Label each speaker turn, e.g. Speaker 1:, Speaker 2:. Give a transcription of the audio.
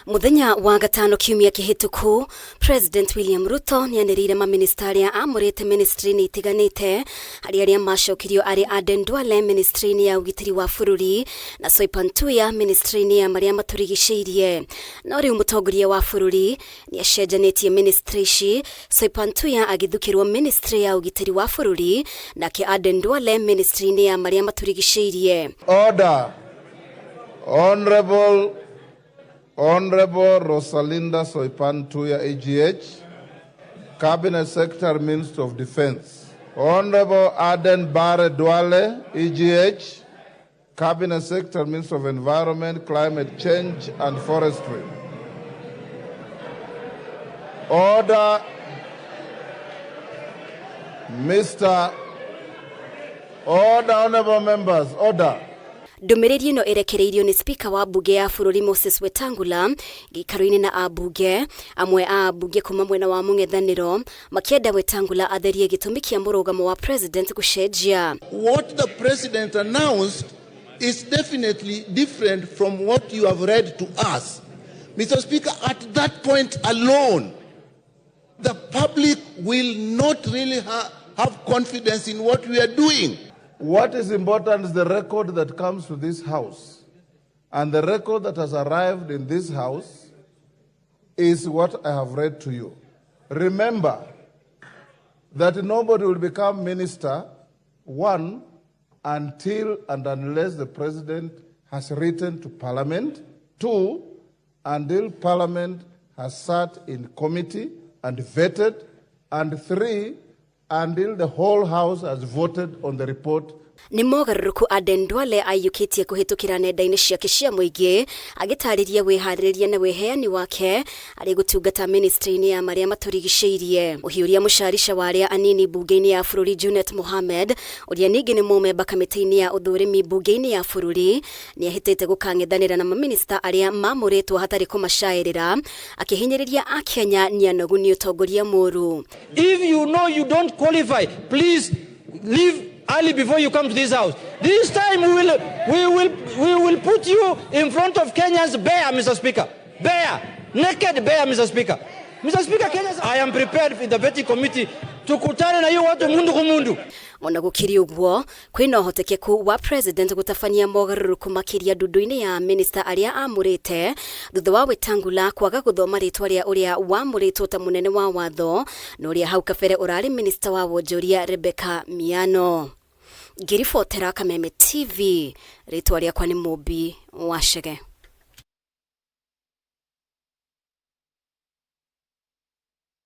Speaker 1: Muthenya wa gatano kiumia kĩhĩtũku, President William Ruto nĩanĩrĩire mamĩnĩsta arĩa amũrĩte ministry-inĩ itiganĩte, harĩ arĩa macokirio arĩ Aden Duale ministry-inĩ ya ũgitĩri wa bũrũri na Soipan Tuya ministry-inĩ ya marĩa matũrigicĩirie. No rĩu mũtongoria wa bũrũri nĩacenjanĩtie ministry ici, Soipan Tuya agĩthukĩrwo ministry ya ũgitĩri wa bũrũri nake Aden Duale ministry-inĩ ya marĩa matũrigicĩirie.
Speaker 2: Order. Honorable Honorable Rosalinda Soipan Tuya AGH, Cabinet Secretary, Minister of Defense. Honorable Aden Bare Duale, EGH, Cabinet Secretary, Minister of Environment, Climate Change and Forestry. Order, Mr. Order, honorable members, order.
Speaker 1: Ndũmĩrĩri ĩno ĩrekereirio nĩ spika wa mbunge ya bũrũri Moses Wetangula gĩikaro-inĩ na ambunge amwe a ambunge kuma mwena wa mũng'ethanĩro makĩenda Wetangula atherie gĩtũmi kĩa mũrũgamo wa president gũcenjia.
Speaker 3: What the president announced is definitely different from what you have read to us. Mr. Speaker, at that point alone, the public will not really have confidence in what we are doing.
Speaker 2: What is important is the record that comes to this house. And the record that has arrived in this house is what I have read to you. Remember that nobody will become minister, one, until and unless the president has written to parliament, two, until parliament has sat in committee and vetted, and three, until the whole house has voted on the report.
Speaker 1: Nĩ mogarũrũku Aden Duale aiyũkĩtie kũhĩtũkĩra nenda-inĩ ciake cia mũingĩ agĩtarĩria wĩharĩrĩria na wĩheani wake arĩ gũtungata ministry-inĩ ya marĩa matũrigicĩirie. Mũhiũria mũcarica wa arĩa anini mbunge-inĩ ya bũrũri Junet Mohamed, ũrĩa ningĩ nĩ mũmemba kamĩtĩ-inĩ ya ũthũrimi mbunge-inĩ ya bũrũri, nĩahĩtĩte gũkang'ethanĩra na mamĩnĩsta arĩa mamũrĩtwo hatarĩ kũmacaĩrĩra, akĩhinyĩrĩria Akenya nĩ anogu nĩ ũtongoria mũru.
Speaker 4: If you know you don't qualify, please leave early before you come to this house. This time we will put you in front of Kenyans bare, Mr. Speaker. Bare. Naked bare, Mr. Speaker. Mr. Speaker, Kenyans, I am prepared in the vetting committee tukutane na hiyo watu mundu kwa mundu.
Speaker 1: Ona gũkĩrĩ ũguo, kwĩna ũhotekeku wa president gũtabania mogarũrũku makĩria ndundu-inĩ ya minista arĩa amũrĩte thutha wa Wetangula kwaga gũthoma rĩtwa rĩa ũrĩa wamũrĩtwo ta mũnene wa watho na ũrĩa hau kabere ũrarĩ minista wa wonjoria Rebecca Miano. Ngĩribotera Kameme TV, rĩtwa rĩakwa nĩ Mũmbi wa Chege.